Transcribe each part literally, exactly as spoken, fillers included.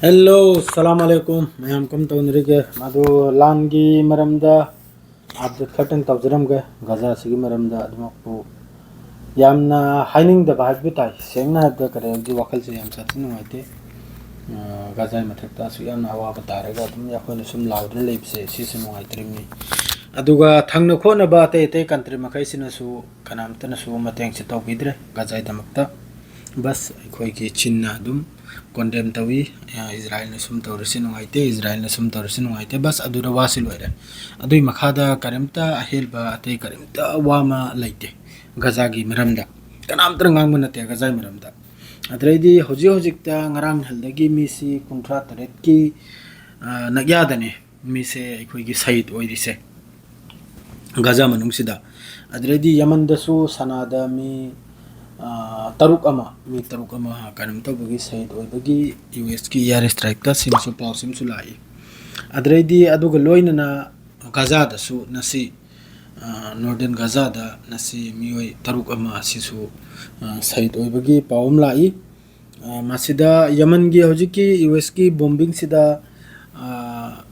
Hello, ꯁꯂꯥꯝ ꯑꯂꯩꯀꯨꯝ꯫ ꯃꯌꯥꯝ ꯀꯝ ꯇꯧꯅꯔꯤꯒꯦ? ꯑꯗꯨ ꯂꯥꯟꯒꯤ ꯃꯔꯝꯗ ꯑꯞꯗꯦꯠ ꯈꯔꯇꯪ ꯇꯧꯖꯔꯝꯒꯦ꯫ ꯒꯖꯥꯁꯤꯒꯤ ꯃꯔꯝꯗ ꯑꯗꯨꯃꯛꯄꯨ ꯌꯥꯝꯅ ꯍꯥꯏꯅꯤꯡꯗꯕ ꯍꯥꯏꯕꯗꯨ ꯇꯥꯏ꯫ ꯁꯦꯡꯅ ꯍꯥꯏꯕꯗ ꯀꯔꯤ ꯍꯧꯖꯤꯛ ꯋꯥꯈꯜꯁꯦ ꯌꯥꯝ ꯁꯥꯊꯤ ꯅꯨꯡꯉꯥꯏꯇꯦ꯫ ꯑ, ꯒꯖꯥꯒꯤ ꯃꯊꯛꯇ ꯑꯁꯨꯛ ꯌꯥꯝꯅ ꯑꯋꯥꯕ ꯇꯥꯔꯒ ꯑꯗꯨꯝ ꯑꯩꯈꯣꯏꯅ ꯁꯨꯝ ꯂꯥꯎꯗꯨꯅ ꯂꯩꯕꯁꯦ ꯁꯤꯁꯨ ꯅꯨꯡꯉꯥꯏꯇ꯭ꯔꯤꯕꯅꯤ꯫ ꯑꯗꯨꯒ ꯊꯪꯅ ꯈꯣꯠꯅꯕ ꯑꯇꯩ ꯑꯇꯩ ꯀꯟꯇ꯭ꯔꯤ ꯃꯈꯩꯁꯤꯅꯁꯨ ꯀꯅꯥꯝꯇꯅꯁꯨ ꯃꯇꯦꯡꯁꯦ ꯇꯧꯕꯤꯗ꯭ꯔꯦ ꯒꯖꯥꯒꯤꯗꯃꯛꯇ꯫ ꯕꯁ ꯑꯩꯈꯣꯏꯒꯤ ꯆꯤꯟꯅ ꯑꯗꯨꯝ ꯀꯣꯟꯗꯦꯝ ꯇꯧꯏ꯫ ꯑ, ꯏꯖꯔꯥꯏꯜꯅ ꯁꯨꯝ ꯇꯧꯔꯤꯁꯤ ꯅꯨꯡꯉꯥꯏꯇꯦ, ꯏꯖꯔꯥꯏꯜꯅ ꯁꯨꯝ ꯇꯧꯔꯤꯁꯤ ꯅꯨꯡꯉꯥꯏꯇꯦ, ꯕꯁ ꯑꯗꯨꯗ ꯋꯥꯁꯤ ꯂꯣꯏꯔꯦ꯫ ꯑꯗꯨꯒꯤ ꯃꯈꯥꯗ ꯀꯔꯤꯝꯇ ꯑꯍꯦꯟꯕ ꯑꯇꯩ ꯀꯔꯤꯝꯇ ꯋꯥ ꯑꯃ ꯂꯩꯇꯦ ꯒꯖꯥꯒꯤ ꯃꯔꯝꯗ꯫ ꯀꯅꯥꯝꯇꯅ ꯉꯥꯡꯕ ꯅꯠꯇꯦ ꯒꯖꯥꯒꯤ ꯃꯔꯝꯗ꯫ ꯑꯗꯩꯗꯤ ꯍꯧꯖꯤꯛ ꯍꯧꯖꯤꯛꯇ ꯉꯔꯥꯡ ꯅꯍꯥꯟꯗꯒꯤ ꯃꯤꯁꯤ ꯀꯨꯟꯊ꯭ꯔꯥ ꯇꯔꯦꯠꯀꯤ, ꯑ, ꯅꯛꯌꯥꯗꯅꯤ ꯃꯤꯁꯦ ꯑꯩꯈꯣꯏꯒꯤ ꯁꯍꯤꯗ ꯑꯣꯏꯔꯤꯁꯦ ꯒꯖꯥ ꯃꯅꯨꯡꯁꯤꯗ꯫ ꯑꯗꯨꯗꯩꯗꯤ ꯌꯃꯟꯗꯁꯨ ꯁꯅꯥꯗ ꯃꯤ, ꯑ, ꯇꯔꯨꯛ ꯑꯃ, ꯃꯤ ꯇꯔꯨꯛ ꯑꯃ ꯀꯩꯅꯣꯝ ꯇꯧꯕꯒꯤ ꯁꯍꯤꯗ ꯑꯣꯏꯕꯒꯤ ꯌꯨ ꯑꯦꯁꯀꯤ ꯏꯌꯥꯔ ꯏꯁꯇ꯭ꯔꯥꯏꯛꯇ ꯁꯤꯃꯁꯨ ꯄꯥꯎ ꯁꯤꯃꯁꯨ ꯂꯥꯛꯏ꯫ ꯑꯗꯨꯗꯩꯗꯤ ꯑꯗꯨꯒ ꯂꯣꯏꯅꯅ ꯒꯖꯥꯗꯁꯨ ꯉꯁꯤ, ꯑ, ꯅꯣꯔꯗꯔꯟ ꯒꯖꯥꯗ ꯉꯁꯤ ꯃꯤꯑꯣꯏ ꯇꯔꯨꯛ ꯑꯃ ꯑꯁꯤꯁꯨ, ꯑ, ꯁꯍꯤꯗ ꯑꯣꯏꯕꯒꯤ ꯄꯥꯎ ꯑꯃ ꯂꯥꯛꯏ꯫ ꯑ, ꯃꯁꯤꯗ ꯌꯃꯟꯒꯤ ꯍꯧꯖꯤꯛꯀꯤ ꯌꯨ ꯑꯦꯁꯀꯤ ꯕꯣꯝꯕꯤꯡꯁꯤꯗ, ꯑ,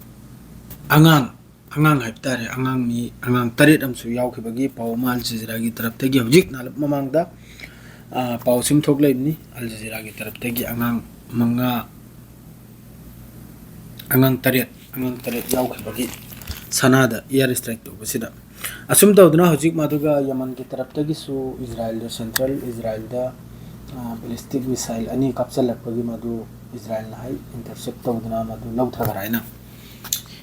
ꯑꯉꯥꯡ, ꯑꯉꯥꯡ ꯍꯥꯏꯕ ꯇꯥꯔꯦ, ꯑꯉꯥꯡ ꯃꯤ, ꯑꯉꯥꯡ ꯇꯔꯦꯠ ꯑꯃꯁꯨ ꯌꯥꯎꯈꯤꯕꯒꯤ ꯄꯥꯎ ꯑꯃ ꯑꯜ ꯖꯖꯤꯔꯥꯒꯤ ꯇꯔꯞꯇꯒꯤ ꯍꯧꯖꯤꯛ ꯅꯍꯥꯟ ꯃꯃꯥꯡꯗ, ꯑ, ꯄꯥꯎ ꯁꯤꯃ ꯊꯣꯛꯂꯛꯏꯕꯅꯤ꯫ ꯑꯜ ꯖꯖꯤꯔꯥꯒꯤ ꯇꯔꯞꯇꯒꯤ ꯑꯉꯥꯡ ꯃꯉꯥ, ꯑꯉꯥꯡ ꯇꯔꯦꯠ, ꯑꯉꯥꯡ ꯇꯔꯦꯠ ꯌꯥꯎꯈꯤꯕꯒꯤ ꯁꯅꯥꯗ ꯏꯌꯥꯔ ꯏꯁꯇ꯭ꯔꯥꯏꯛ ꯇꯧꯕꯁꯤꯗ꯫ ꯑꯁꯨꯝ ꯇꯧꯗꯨꯅ ꯍꯧꯖꯤꯛ ꯃꯗꯨꯒ ꯌꯃꯟꯒꯤ ꯇꯔꯞꯇꯒꯤꯁꯨ ꯏꯖꯔꯥꯏꯜꯗ ꯁꯦꯟꯇ꯭ꯔꯦꯜ ꯏꯖꯔꯥꯏꯜꯗ, ꯑ, ꯕꯦꯂꯤꯁꯇꯤꯛ ꯃꯤꯁꯥꯏꯜ ꯑꯅꯤ ꯀꯥꯞꯆꯜꯂꯛꯄꯒꯤ ꯃꯗꯨ ꯏꯖꯔꯥꯏꯜꯅ ꯍꯥꯏ ꯏꯟꯇꯔꯁꯦꯞ ꯇꯧꯗꯨꯅ ꯃꯗꯨ ꯂꯧꯊꯈ꯭ꯔꯦ ꯍꯥꯏꯅ꯫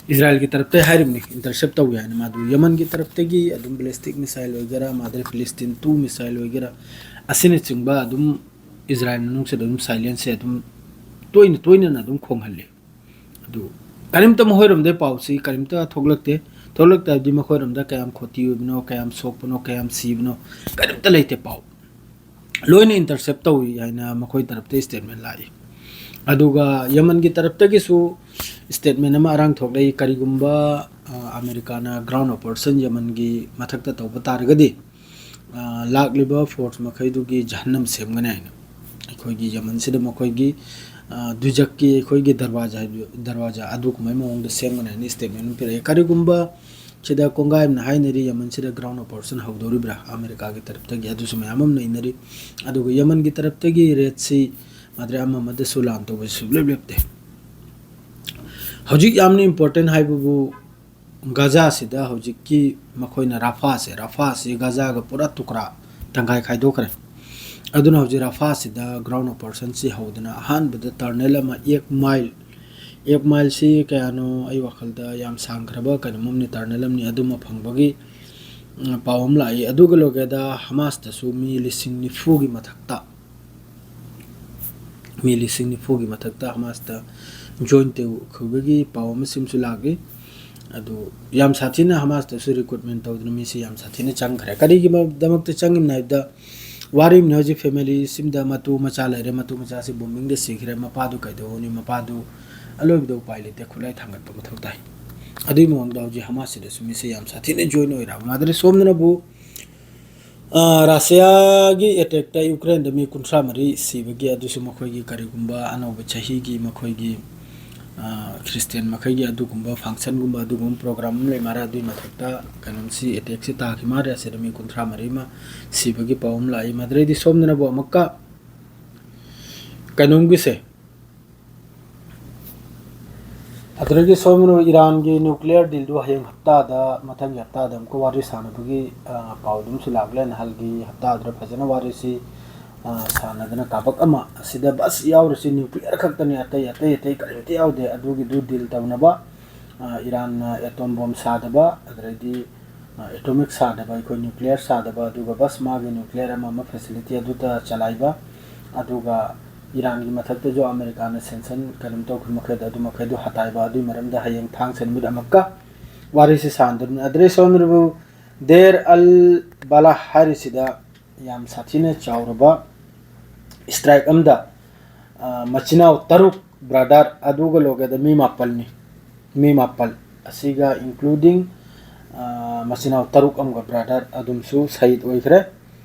ꯏꯖꯔꯥꯏꯜꯒꯤ ꯇꯔꯞꯇ ꯍꯥꯏꯔꯤꯕꯅꯤ, ꯏꯟꯇꯔꯁꯦꯞ ꯇꯧꯏ ꯍꯥꯏꯅ꯫ ꯃꯗꯨ ꯌꯃꯟꯒꯤ ꯇꯔꯞꯇꯒꯤ ꯑꯗꯨꯝ ꯕꯦꯂꯤꯁꯇꯤꯛ ꯃꯤꯁꯥꯏꯜ ꯑꯣꯏꯒꯦꯔꯥ, ꯃꯥꯗꯔ ꯐꯤꯂꯤꯁꯇꯤꯟ ꯇꯨ ꯃꯤꯁꯥꯏꯜ ꯑꯣꯏꯒꯦꯔꯥ, ꯑꯁꯤꯅꯆꯤꯡꯕ ꯑꯗꯨꯝ ꯏꯖꯔꯥꯏꯜ ꯃꯅꯨꯡꯁꯤꯗ ꯑꯗꯨꯝ ꯁꯥꯏꯂꯦꯟꯁꯁꯦ ꯑꯗꯨꯝ ꯇꯣꯏꯅ ꯇꯣꯏꯅꯅ ꯑꯗꯨꯝ ꯈꯣꯡꯍꯜꯂꯤ꯫ ꯑꯗꯨ ꯀꯔꯤꯝꯇ ꯃꯈꯣꯏꯔꯣꯝꯗꯩ ꯄꯥꯎꯁꯤ ꯀꯔꯤꯝꯇ ꯊꯣꯛꯂꯛꯇꯦ꯫ ꯊꯣꯛꯂꯛꯇꯦ ꯍꯥꯏꯕꯗꯤ ꯃꯈꯣꯏꯔꯣꯝꯗ ꯀꯌꯥꯝ ꯈꯣꯇꯤ ꯑꯣꯏꯕꯅꯣ, ꯀꯌꯥꯝ ꯁꯣꯛꯄꯅꯣ, ꯀꯌꯥꯝ ꯁꯤꯕꯅꯣ, ꯀꯔꯤꯝꯇ ꯂꯩꯇꯦ ꯄꯥꯎ꯫ ꯂꯣꯏꯅ ꯏꯟꯇꯔꯁꯦꯞ ꯇꯧꯏ ꯍꯥꯏꯅ ꯃꯈꯣꯏ ꯇꯔꯞꯇ ꯏꯁꯇꯦꯠꯃꯦꯟ ꯂꯥꯛꯏ꯫ ꯑꯗꯨꯒ ꯌꯃꯟꯒꯤ ꯇꯔꯞꯇꯒꯤꯁꯨ ꯏꯁꯇꯦꯠꯃꯦꯟ ꯑꯃ ꯑꯔꯥꯡ ꯊꯣꯛꯂꯛꯏ꯫ ꯀꯔꯤꯒꯨꯝꯕ, ꯑ, ꯑꯃꯦꯔꯤꯀꯥꯅ ꯒ꯭ꯔꯥꯎꯟ ꯑꯣꯄꯔꯦꯁꯟ ꯌꯃꯟꯒꯤ ꯃꯊꯛꯇ ꯇꯧꯕ ꯇꯥꯔꯒꯗꯤ, ꯑ, ꯂꯥꯛꯂꯤꯕ ꯐꯣꯔꯁ ꯃꯈꯩꯗꯨꯒꯤ ꯖꯍꯟꯅꯝ ꯁꯦꯝꯒꯅꯤ ꯍꯥꯏꯅ꯫ ꯑꯩꯈꯣꯏꯒꯤ ꯌꯃꯟꯁꯤꯗ ꯃꯈꯣꯏꯒꯤ, ꯑ, ꯗꯨꯖꯛꯀꯤ ꯑꯩꯈꯣꯏꯒꯤ ꯗꯔꯋꯥꯖꯥ ꯍꯥꯏꯕ, ꯗꯔꯋꯥꯖꯥ ꯑꯗꯨꯒꯨꯝꯕꯩ ꯃꯑꯣꯡꯗ ꯁꯦꯝꯒꯅꯤ ꯍꯥꯏꯅ statement ꯑꯃ ꯄꯤꯔꯛꯑꯦ꯫ ꯀꯔꯤꯒꯨꯝꯕ ꯁꯤꯗ ꯀꯣꯡꯒꯥꯏ ꯑꯃꯅ ꯍꯥꯏꯅꯔꯤ, ꯌꯃꯟꯁꯤꯗ ground operation ꯍꯧꯗꯧꯔꯤꯕ꯭ꯔꯥ ꯑꯃꯦꯔꯤꯀꯥꯒꯤ ꯇꯔꯞꯇꯒꯤ, ꯑꯗꯨꯁꯨ ꯃꯌꯥꯝ ꯑꯃ ꯅꯩꯅꯔꯤ꯫ ꯑꯗꯨꯒ ꯌꯃꯟꯒꯤ ꯇꯔꯞꯇꯒꯤ ꯔꯦꯗ ꯁꯤ, ꯃꯥꯗ꯭ꯔꯦ, ꯑꯃ ꯑꯃꯗ ꯁꯨꯂꯥꯟ ꯇꯧꯕꯁꯤ ꯁꯨꯡꯂꯦꯞ ꯂꯦꯞꯇꯦ꯫ ꯍꯧꯖꯤꯛ ꯌꯥꯝꯅ important ꯍꯥꯏꯕꯕꯨ ꯒꯖꯥꯁꯤꯗ ꯍꯧꯖꯤꯛꯀꯤ ꯃꯈꯣꯏꯅ ꯔꯥꯐꯥꯁꯦ, ꯔꯥꯐꯥꯁꯤ ꯒꯖꯥꯒ ꯄꯨꯔꯥ ꯇꯨꯀ꯭ꯔꯥ ꯇꯪꯈꯥꯏ ꯈꯥꯏꯗꯣꯛꯈ꯭ꯔꯦ꯫ ꯑꯗꯨꯅ ꯍꯧꯖꯤꯛ ꯔꯥꯐꯥꯁꯤꯗ ground operationꯁꯤ ꯍꯧꯗꯅ ꯑꯍꯥꯟꯕꯗ tunnel ꯑꯃ, ꯑꯦꯛ ꯃꯥꯏꯜ, ꯑꯦꯛ ꯃꯥꯏꯜꯁꯤ ꯀꯌꯥꯅꯣ, ꯑꯩ ꯋꯥꯈꯜꯗ ꯌꯥꯝ ꯁꯥꯡꯈ꯭ꯔꯕ ꯀꯩꯅꯣꯝ ꯑꯃꯅꯤ, tunnel ꯑꯃꯅꯤ, ꯑꯗꯨꯃ ꯐꯪꯕꯒꯤ, ꯎꯝ, ꯄꯥꯎ ꯑꯃ ꯂꯥꯛꯏ꯫ ꯑꯗꯨꯒ ꯂꯣꯏꯒꯦꯗ ꯍꯃꯥꯁꯇꯁꯨ ꯃꯤ ꯂꯤꯁꯤꯡ ꯅꯤꯐꯨꯒꯤ ꯃꯊꯛꯇ, ꯃꯤ ꯂꯤꯁꯤꯡ ꯅꯤꯐꯨꯒꯤ ꯃꯊꯛꯇ ꯍꯃꯥꯁꯇ join ꯇꯧꯈꯤꯕꯒꯤ ꯄꯥꯎ ꯑꯃ ꯁꯤꯃꯁꯨ ꯂꯥꯛꯏ꯫ ꯑꯗꯨ ꯌꯥꯝ ꯁꯥꯊꯤꯅ ꯍꯃꯥꯁꯇꯁꯨ recruitment ꯇꯧꯗꯅ ꯃꯤꯁꯤ ꯌꯥꯝ ꯁꯥꯊꯤꯅ ꯆꯪꯈ꯭ꯔꯦ꯫ ꯀꯔꯤꯒꯤꯗꯃꯛꯇ ꯆꯪꯉꯤꯕꯅꯣ ꯍꯥꯏꯕꯗ, ꯋꯥꯔꯤꯕꯅꯤ ꯍꯧꯖꯤꯛ family ꯁꯤꯝꯗ ꯃꯇꯨ ꯃꯆꯥ ꯂꯩꯔꯦ, ꯃꯇꯨ ꯃꯆꯥꯁꯤ bombingꯗ ꯁꯤꯈ꯭ꯔꯦ, ꯃꯄꯥꯗꯨ ꯀꯩꯗꯧꯔꯨꯅꯤ? ꯃꯄꯥꯗꯨ ꯑꯂꯣꯏꯕꯗ ꯎꯄꯥꯏ ꯂꯩꯇꯦ, ꯈꯨꯠꯂꯥꯏ ꯊꯥꯡꯒꯠꯄ ꯃꯊꯧ ꯇꯥꯏ꯫ ꯑꯗꯨꯒꯤ ꯃꯑꯣꯡꯗ ꯍꯧꯖꯤꯛ ꯍꯃꯥꯁꯁꯤꯗꯁꯨ ꯃꯤꯁꯤ ꯌꯥꯝ ꯁꯥꯊꯤꯅ join ꯑꯣꯏꯔꯕ ꯃꯥꯗ꯭ꯔꯦ꯫ ꯁꯣꯝꯗꯅꯕꯨ ꯑ, ꯔꯁꯤꯌꯥꯒꯤ attackꯇ ꯌꯨꯀ꯭ꯔꯦꯟꯗ ꯃꯤ ꯀꯨꯟꯊ꯭ꯔꯥ ꯃꯔꯤ ꯁꯤꯕꯒꯤ, ꯑꯗꯨꯁꯨ ꯃꯈꯣꯏꯒꯤ ꯀꯔꯤꯒꯨꯝꯕ ꯑꯅꯧꯕ ꯆꯍꯤꯒꯤ ꯃꯈꯣꯏꯒꯤ, ꯑ, ꯈ꯭ꯔꯤꯁꯇꯤꯌꯥꯟ ꯃꯈꯩꯒꯤ ꯑꯗꯨꯒꯨꯝꯕ functionꯒꯨꯝꯕ, ꯑꯗꯨꯒꯨꯝꯕ program ꯑꯃ ꯂꯩ ꯃꯥꯜꯂꯦ꯫ ꯑꯗꯨꯒꯤ ꯃꯊꯛꯇ ꯀꯩꯅꯣꯝꯁꯤ, attackꯁꯤ ꯇꯥꯈꯤ ꯃꯥꯜꯂꯦ꯫ ꯑꯁꯤꯗ ꯃꯤ ꯀꯨꯟꯊ꯭ꯔꯥ ꯃꯔꯤ ꯑꯃ ꯁꯤꯕꯒꯤ ꯄꯥꯎ ꯑꯃ ꯂꯥꯛꯏ꯫ ꯃꯗꯨꯗꯩꯗꯤ ꯁꯣꯝꯗꯅꯕꯨ ꯑꯃꯨꯛꯀ ꯀꯩꯅꯣꯝꯒꯤꯁꯦ, ꯑꯗꯨꯗꯒꯤ ꯁꯣꯝꯅ ꯏꯔꯥꯟꯒꯤ nuclear dealꯗꯨ ꯍꯌꯦꯡ ꯍꯞꯇꯥꯗ, ꯃꯊꯪꯒꯤ ꯍꯞꯇꯥꯗ ꯑꯃꯨꯛꯀ ꯋꯥꯔꯤ ꯁꯥꯟꯅꯕꯒꯤ, ꯑ, ꯄꯥꯎꯗꯨ ꯑꯃꯁꯨ ꯂꯥꯛꯂꯦ꯫ ꯅꯍꯥꯟꯒꯤ ꯍꯞꯇꯥꯗꯨꯗ ꯐꯖꯅ ꯋꯥꯔꯤꯁꯤ, ꯑ, ꯁꯥꯟꯅꯗꯅ ꯀꯥꯕꯛ ꯑꯃ ꯑꯁꯤꯗ ꯕꯁ ꯌꯥꯎꯔꯤꯁꯤ nuclear ꯈꯛꯇꯅꯤ, ꯑꯇꯩ, ꯑꯇꯩ, ꯑꯇꯩ ꯀꯔꯤꯝꯇ ꯌꯥꯎꯗꯦ꯫ ꯑꯗꯨꯒꯤꯗꯨ deal ꯇꯧꯅꯕ, ꯑ, ꯏꯔꯥꯟꯅ atom bomb ꯁꯥꯗꯕ, ꯑꯗꯨꯗꯩꯗꯤ ꯑ, atomic ꯁꯥꯗꯕ, ꯑꯩꯈꯣꯏ nuclear ꯁꯥꯗꯕ, ꯑꯗꯨꯒ ꯕꯁ ꯃꯥꯒꯤ nuclear ꯑꯃ ꯑꯃ facility ꯑꯗꯨꯗ ꯆꯂꯥꯏꯕ, ꯑꯗꯨꯒ ꯏꯔꯥꯟꯒꯤ ꯃꯊꯛꯇꯁꯨ ꯑꯃꯦꯔꯤꯀꯥꯅ sanction ꯀꯩꯅꯣꯝ ꯇꯧꯈꯤꯕ ꯃꯈꯩꯗꯣ, ꯑꯗꯨ ꯃꯈꯩꯗꯣ ꯍꯇꯥꯏꯕ, ꯑꯗꯨꯒꯤ ꯃꯔꯝꯗ ꯍꯌꯦꯡ ꯊꯥꯡꯖ ꯅꯨꯃꯤꯠ ꯑꯃꯨꯛꯀ ꯋꯥꯔꯤꯁꯤ ꯁꯥꯟꯗꯣꯔꯤꯕꯅꯤ꯫ ꯑꯗꯨꯗꯩ ꯁꯣꯝꯗꯕꯨ ꯗꯦꯔ ꯑꯜ ꯕꯂꯥꯍ ꯍꯥꯏꯔꯤꯁꯤꯗ ꯌꯥꯝ ꯁꯥꯊꯤꯅ ꯆꯥꯎꯔꯕ strike ꯑꯃꯗ, ꯑ, ꯃꯆꯤꯟ ꯃꯅꯥꯎ ꯇꯔꯨꯛ brother ꯑꯗꯨꯒ ꯂꯣꯏꯒꯗ ꯃꯤ ꯃꯥꯄꯜꯅꯤ꯫ ꯃꯤ ꯃꯥꯄꯜ ꯑꯁꯤꯒ including, ꯑ, ꯃꯆꯤꯟ ꯃꯅꯥꯎ ꯇꯔꯨꯛ ꯑꯃꯒ brother ꯑꯗꯨꯝꯁꯨ ꯁꯍꯤꯗ ꯑꯣꯏꯈ꯭ꯔꯦ꯫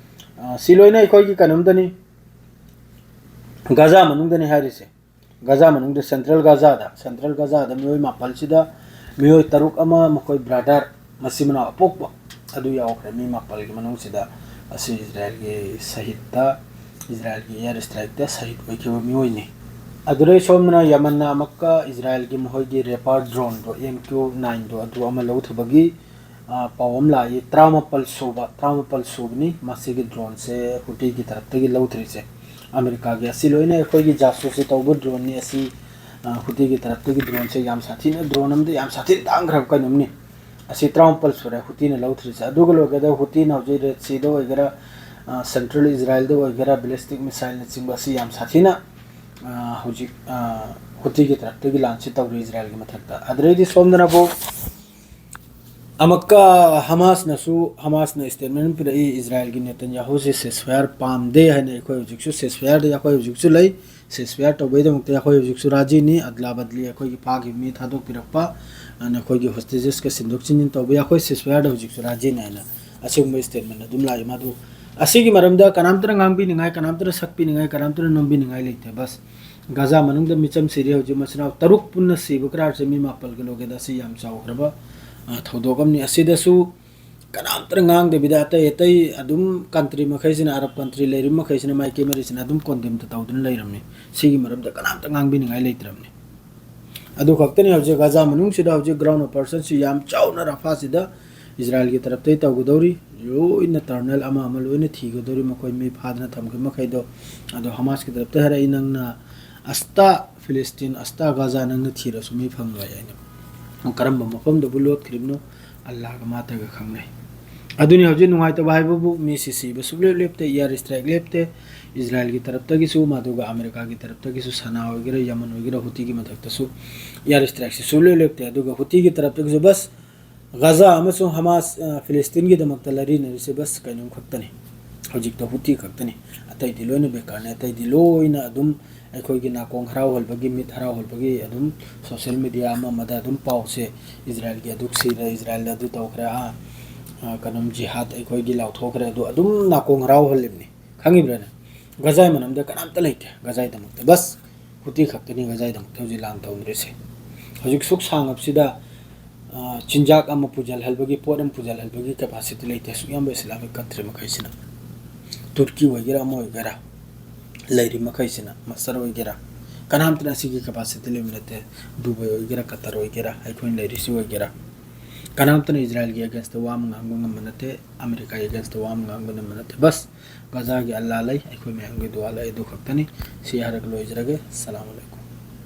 ꯑ, ꯁꯤ ꯂꯣꯏꯅ ꯑꯩꯈꯣꯏꯒꯤ ꯀꯩꯅꯣꯝꯗꯅꯤ, ꯒꯖꯥ ꯃꯅꯨꯡꯗꯅꯤ ꯍꯥꯏꯔꯤꯁꯦ꯫ ꯒꯥꯖꯥ ꯃꯅꯨꯡꯗ, ꯁꯦꯟꯇ꯭ꯔꯦꯜ ꯒꯥꯖꯥꯗ, ꯁꯦꯟꯇ꯭ꯔꯦꯜ ꯒꯥꯖꯥꯗ ꯃꯤꯑꯣꯏ ꯃꯥꯄꯜꯁꯤꯗ ꯃꯤꯑꯣꯏ ꯇꯔꯨꯛ ꯑꯃ, ꯃꯈꯣꯏ ꯕ꯭ꯔꯥꯗꯔ, ꯃꯆꯤꯟ ꯃꯅꯥꯎ ꯑꯄꯣꯛꯄ ꯑꯗꯨ ꯌꯥꯎꯈ꯭ꯔꯦ꯫ ꯃꯤ ꯃꯥꯄꯜꯒꯤ ꯃꯅꯨꯡꯁꯤꯗ ꯑꯁꯤ ꯏꯖꯔꯥꯌꯦꯜꯒꯤ ꯁꯍꯤꯗꯇ, ꯏꯖꯔꯥꯌꯦꯜꯒꯤ ꯏꯌꯥꯔ ꯏꯁꯇ꯭ꯔꯥꯏꯛꯇ ꯁꯍꯤꯗ ꯑꯣꯏꯈꯤꯕ ꯃꯤꯑꯣꯏꯅꯤ꯫ ꯑꯗꯨꯗꯩ ꯁꯣꯝꯗꯅ ꯌꯃꯟꯅ ꯑꯃꯨꯛꯀ ꯏꯖꯔꯥꯌꯦꯜꯒꯤ ꯃꯈꯣꯏꯒꯤ ꯔꯦꯄꯥꯔ ꯗ꯭ꯔꯣꯟꯗꯣ, ꯑꯦꯝ ꯀ꯭ꯌꯨ ꯅꯥꯏꯟꯗꯣ, ꯑꯗꯨ ꯑꯃ ꯂꯧꯊꯕꯒꯤ, ꯑ, ꯄꯥꯎ ꯑꯃ ꯂꯥꯛꯏ꯫ ꯇꯔꯥꯃꯥꯄꯜ ꯁꯨꯕ, ꯇꯔꯥꯃꯥꯄꯜ ꯁꯨꯕꯅꯤ ꯃꯁꯤꯒꯤ ꯗ꯭ꯔꯣꯟꯁꯦ ꯍꯨꯇꯤꯒꯤ ꯇꯔꯞꯇꯒꯤ ꯂꯧꯊꯔꯤꯁꯦ꯫ ꯑꯃꯦꯔꯤꯀꯥꯒꯤ ꯑꯁꯤ ꯂꯣꯏꯅ ꯑꯩꯈꯣꯏꯒꯤ ꯖꯥꯁꯨꯁꯤ ꯇꯧꯕ ꯗ꯭ꯔꯣꯟꯅꯤ ꯑꯁꯤ꯫ ꯑ, ꯍꯨꯇꯤꯒꯤ ꯇꯔꯞꯇꯒꯤ ꯗ꯭ꯔꯣꯟꯁꯦ ꯌꯥꯝ ꯁꯥꯊꯤꯅ, ꯗ꯭ꯔꯣꯟ ꯑꯃꯗ ꯌꯥꯝ ꯁꯥꯊꯤꯅ ꯇꯥꯡꯈ꯭ꯔꯕ ꯀꯩꯅꯣꯝꯅꯤ꯫ ꯑꯁꯤ ꯇꯔꯥꯃꯥꯄꯜ ꯁꯨꯔꯦ ꯍꯨꯇꯤꯅ ꯂꯧꯊꯔꯤꯁꯦ꯫ ꯑꯗꯨꯒ ꯂꯣꯏꯒꯗꯕ ꯍꯨꯇꯤꯅ ꯍꯧꯖꯤꯛ ꯔꯦꯗ ꯁꯤꯗ ꯑꯣꯏꯒꯦꯔꯥ, ꯑ, ꯁꯦꯟꯇ꯭ꯔꯦꯜ ꯏꯖꯔꯥꯌꯦꯜꯗ ꯑꯣꯏꯒꯦꯔꯥ, ꯕꯦꯂꯤꯁꯇꯤꯛ ꯃꯤꯁꯥꯏꯜꯅꯆꯤꯡꯕ ꯑꯁꯤ ꯌꯥꯝ ꯁꯥꯊꯤꯅ, ꯑ, ꯍꯧꯖꯤꯛ, ꯑ, ꯍꯨꯇꯤꯒꯤ ꯇꯔꯞꯇꯒꯤ ꯂꯥꯟꯁꯤ ꯇꯧꯔꯤ ꯏꯖꯔꯥꯌꯦꯜꯒꯤ ꯃꯊꯛꯇ꯫ ꯑꯗꯨꯗꯩꯗꯤ ꯁꯣꯝꯗꯅꯕꯨ ꯑꯃꯨꯛꯀ ꯍꯃꯥꯁꯅꯁꯨ, ꯍꯃꯥꯁꯅ ꯏꯁꯇꯦꯠꯃꯦꯟ ꯄꯤꯔꯛꯏ, ꯏꯖꯔꯥꯌꯦꯜꯒꯤ ꯅꯦꯇꯟꯌꯥꯍꯨꯁꯦ ꯁꯦꯁꯐꯥꯌꯔ ꯄꯥꯝꯗꯦ ꯍꯥꯏꯅ꯫ ꯑꯩꯈꯣꯏ ꯍꯧꯖꯤꯛꯁꯨ ꯁꯦꯁꯐꯥꯌꯔꯗ ꯑꯩꯈꯣꯏ ꯍꯧꯖꯤꯛꯁꯨ ꯂꯩ꯫ ꯁꯦꯁꯐꯥꯌꯔ ꯇꯧꯕꯩꯗꯃꯛꯇ ꯑꯩꯈꯣꯏ ꯍꯧꯖꯤꯛꯁꯨ ꯔꯥꯖꯤꯅꯤ꯫ ꯑꯗꯂꯥ ꯕꯗꯂꯤ, ꯑꯩꯈꯣꯏꯒꯤ ꯐꯥꯈꯤꯕ ꯃꯤ ꯊꯥꯗꯣꯛꯄꯤꯔꯛꯄ, ꯑꯗꯨꯅ ꯑꯩꯈꯣꯏꯒꯤ ꯍꯣꯁꯇꯦꯖꯦꯁꯀ ꯁꯤꯟꯗꯣꯛ ꯁꯤꯟꯖꯤꯟ ꯇꯧꯕ, ꯑꯩꯈꯣꯏ ꯁꯦꯁꯐꯥꯌꯔꯗ ꯍꯧꯖꯤꯛꯁꯨ ꯔꯥꯖꯤꯅꯤ ꯍꯥꯏꯅ ꯑꯁꯤꯒꯨꯝꯕ ꯏꯁꯇꯦꯠꯃꯦꯟ ꯑꯗꯨꯝ ꯂꯥꯛꯏ꯫ ꯃꯗꯨ ꯑꯁꯤꯒꯤ ꯃꯔꯝꯗ ꯀꯅꯥꯝꯇꯅ ꯉꯥꯡꯕꯤꯅꯤꯡꯉꯥꯏ, ꯀꯅꯥꯝꯇꯅ ꯁꯛꯄꯤꯅꯤꯡꯉꯥꯏ, ꯀꯅꯥꯝꯇꯅ ꯅꯣꯝꯕꯤꯅꯤꯡꯉꯥꯏ ꯂꯩꯇꯦ꯫ ꯕꯁ, ꯒꯥꯖꯥ ꯃꯅꯨꯡꯗ ꯃꯤꯆꯝ ꯁꯤꯔꯦ ꯍꯧꯖꯤꯛ, ꯃꯆꯤꯟ ꯃꯅꯥꯎ ꯇꯔꯨꯛ ꯄꯨꯟꯅ ꯁꯤꯕ ꯀꯔꯥꯔꯁꯦ ꯃꯤ ꯃꯥꯄꯜꯒ ꯂꯣꯏꯒꯦꯗ꯫ ꯑꯁꯤ ꯌꯥꯝ ꯆꯥꯎꯈ꯭ꯔꯕ, ꯑ, ꯊꯧꯗꯣꯛ ꯑꯃꯅꯤ꯫ ꯑꯁꯤꯗꯁꯨ ꯀꯅꯥꯝꯇꯅ ꯉꯥꯡꯗꯕꯤꯗ ꯑꯇꯩ ꯑꯇꯩ ꯑꯗꯨꯝ ꯀꯟꯇ꯭ꯔꯤ ꯃꯈꯩꯁꯤꯅ, ꯑꯔꯕ ꯀꯟꯇ꯭ꯔꯤ ꯂꯩꯔꯤꯕ ꯃꯈꯩꯁꯤꯅ, ꯃꯥꯏꯀꯩ ꯃꯔꯤꯁꯤꯅ ꯑꯗꯨꯝ ꯀꯣꯟꯗꯦꯝꯗ ꯇꯧꯗꯨꯅ ꯂꯩꯔꯝꯃꯤ꯫ ꯁꯤꯒꯤ ꯃꯔꯝꯗ ꯀꯅꯥꯝꯇ ꯉꯥꯡꯕꯤꯅꯤꯡꯉꯥꯏ ꯂꯩꯇ꯭ꯔꯕꯅꯤ꯫ ꯑꯗꯨ ꯈꯛꯇꯅꯤ, ꯍꯧꯖꯤꯛ ꯒꯥꯖꯥ ꯃꯅꯨꯡꯁꯤꯗ ꯍꯧꯖꯤꯛ ꯒ꯭ꯔꯥꯎꯟ ꯑꯣꯄꯔꯦꯁꯟꯁꯤ ꯌꯥꯝ ꯆꯥꯎꯅ ꯔꯥꯐꯥꯁꯤꯗ ꯏꯖꯔꯥꯌꯦꯜꯒꯤ ꯇꯔꯞꯇꯒꯤ ꯇꯧꯒꯗꯧꯔꯤ꯫ ꯂꯣꯏꯅ ꯇꯔꯃꯤꯅꯦꯜ ꯑꯃ ꯑꯃ ꯂꯣꯏꯅ ꯊꯤꯒꯗꯧꯔꯤ, ꯃꯈꯣꯏ ꯃꯤ ꯐꯥꯗꯅ ꯊꯝꯈꯤꯕ ꯃꯈꯩꯗꯣ꯫ ꯑꯗꯣ ꯍꯃꯥꯁꯀꯤ ꯇꯔꯞꯇ ꯍꯥꯏꯔꯛꯏ, "ꯅꯪꯅ ꯑꯁꯇꯥ ꯐꯤꯂꯤꯁꯇꯤꯟ, ꯑꯁꯇꯥ ꯒꯥꯖꯥ ꯅꯪꯅ ꯊꯤꯔꯁꯨ ꯃꯤ ꯐꯪꯂꯣꯏ" ꯍꯥꯏꯅ꯫ ꯀꯔꯝꯕ ꯃꯐꯝꯗꯕꯨ ꯂꯣꯠꯈ꯭ꯔꯤꯕꯅꯣ ꯑꯜꯂꯥꯒ ꯃꯥꯇꯒ ꯈꯪꯅꯩ꯫ ꯑꯗꯨꯅꯤ ꯍꯧꯖꯤꯛ ꯅꯨꯡꯉꯥꯏꯇꯕ ꯍꯥꯏꯕꯕꯨ ꯃꯤꯁꯤ ꯁꯤꯕ ꯁꯨꯡꯂꯦꯞ ꯂꯦꯞꯇꯦ, ꯏꯌꯥꯔ ꯏꯁꯇ꯭ꯔꯥꯏꯛ ꯂꯦꯞꯇꯦ꯫ ꯏꯖꯔꯥꯌꯦꯜꯒꯤ ꯇꯔꯞꯇꯒꯤꯁꯨ, ꯃꯗꯨꯒ ꯑꯃꯦꯔꯤꯀꯥꯒꯤ ꯇꯔꯞꯇꯒꯤꯁꯨ, ꯁꯅꯥ ꯑꯣꯏꯒꯦꯔꯥ, ꯌꯃꯟ ꯑꯣꯏꯒꯦꯔꯥ, ꯍꯨꯇꯤꯒꯤ ꯃꯊꯛꯇꯁꯨ ꯏꯌꯥꯔ ꯏꯁꯇ꯭ꯔꯥꯏꯛꯁꯤ ꯁꯨꯡꯂꯦꯞ ꯂꯦꯞꯇꯦ꯫ ꯑꯗꯨꯒ ꯍꯨꯇꯤꯒꯤ ꯇꯔꯞꯇꯒꯤꯁꯨ ꯕꯁ ꯒꯥꯖꯥ ꯑꯃꯁꯨꯡ ꯍꯃꯥꯁ, ꯑ, ꯐꯤꯂꯤꯁꯇꯤꯟꯒꯤꯗꯃꯛꯇ ꯂꯩꯔꯤꯅꯔꯤꯁꯦ ꯕꯁ ꯀꯩꯅꯣꯝ ꯈꯛꯇꯅꯤ꯫ ꯍꯧꯖꯤꯛꯇ ꯍꯨꯇꯤ ꯈꯛꯇꯅꯤ꯫ ꯑꯇꯩꯗꯤ ꯂꯣꯏꯅ ꯕꯦꯀꯥꯔꯅꯤ꯫ ꯑꯇꯩꯗꯤ ꯂꯣꯏꯅ ꯑꯗꯨꯝ ꯑꯩꯈꯣꯏꯒꯤ ꯅꯥꯀꯣꯡ ꯍꯔꯥꯎꯍꯟꯕꯒꯤ, ꯃꯤꯠ ꯍꯔꯥꯎꯍꯟꯕꯒꯤ ꯑꯗꯨꯝ ꯁꯣꯁꯦꯜ ꯃꯤꯗꯤꯌꯥ ꯑꯃ ꯑꯃꯗ ꯑꯗꯨꯝ ꯄꯥꯎꯁꯦ, "ꯏꯖꯔꯥꯌꯦꯜꯒꯤ ꯑꯗꯨꯛ ꯁꯤꯔꯦ, ꯏꯖꯔꯥꯌꯦꯜꯗ ꯑꯗꯨ ꯇꯧꯈ꯭ꯔꯦ, ꯑꯥ, ꯑꯥ, ꯀꯩꯅꯣꯝ ꯖꯤꯍꯥꯗ ꯑꯩꯈꯣꯏꯒꯤ ꯂꯥꯎꯊꯣꯛꯈ꯭ꯔꯦ", ꯑꯗꯨ ꯑꯗꯨꯝ ꯅꯥꯀꯣꯡ ꯍꯔꯥꯎꯍꯜꯂꯤꯕꯅꯤ꯫ ꯈꯪꯉꯤꯕ꯭ꯔꯥꯅꯦ? ꯒꯥꯖꯥꯒꯤ ꯃꯔꯝꯗ ꯀꯅꯥꯝꯇ ꯂꯩꯇꯦ꯫ ꯒꯥꯖꯥꯒꯤꯗꯃꯛꯇ ꯕꯁ ꯍꯨꯇꯤ ꯈꯛꯇꯅꯤ ꯒꯖꯥꯒꯤꯗꯃꯛꯇ ꯍꯧꯖꯤꯛ ꯂꯥꯟ ꯇꯧꯅꯔꯤꯁꯦ꯫ ꯍꯧꯖꯤꯛ ꯁꯨꯛ ꯁꯥꯡꯉꯕꯁꯤꯗ, ꯑ, ꯆꯤꯟꯖꯥꯛ ꯑꯃ ꯄꯨꯖꯜꯍꯜꯕꯒꯤ, ꯄꯣꯠ ꯑꯃ ꯄꯨꯖꯜꯍꯜꯕꯒꯤ capacity ꯂꯩꯇꯦ ꯑꯁꯨꯛ ꯌꯥꯝꯕ Islamic country ꯃꯈꯩꯁꯤꯅ꯫ ꯇꯨꯔꯀꯤ ꯑꯣꯏꯒꯦꯔꯥ, ꯑꯃ ꯑꯣꯏꯒꯦꯔꯥ, ꯂꯩꯔꯤ ꯃꯈꯩꯁꯤꯅ, ꯃꯁꯔ ꯑꯣꯏꯒꯦꯔꯥ, ꯀꯅꯥꯝꯇꯅ ꯑꯁꯤꯒꯤ capacity ꯂꯩꯕ ꯅꯠꯇꯦ꯫ ꯗꯨꯕꯥꯏ ꯑꯣꯏꯒꯦꯔꯥ, ꯀꯇꯔ ꯑꯣꯏꯒꯦꯔꯥ, ꯑꯩꯈꯣꯏꯅ ꯂꯩꯔꯤꯁꯤ ꯑꯣꯏꯒꯦꯔꯥ, ꯀꯅꯥꯝꯇꯅ ꯏꯖꯔꯥꯏꯜꯒꯤ against ꯋꯥ ꯑꯃ ꯉꯥꯡꯕ ꯉꯝꯕ ꯅꯠꯇꯦ, ꯑꯃꯦꯔꯤꯀꯥꯒꯤ against ꯋꯥ ꯑꯃ ꯉꯥꯡꯕ ꯉꯝꯕ ꯅꯠꯇꯦ꯫ ꯕꯁ ꯒꯖꯥꯒꯤ ꯑꯜꯂꯥ ꯂꯩ, ꯑꯩꯈꯣꯏ ꯃꯌꯥꯝꯒꯤ ꯗꯨꯋꯥ ꯂꯩ, ꯑꯗꯨ ꯈꯛꯇꯅꯤ꯫ ꯁꯤ ꯍꯥꯏꯔꯒ ꯂꯣꯏꯖꯔꯒꯦ꯫ ꯁꯂꯥꯝ ꯑꯂꯩꯀꯨꯝ꯫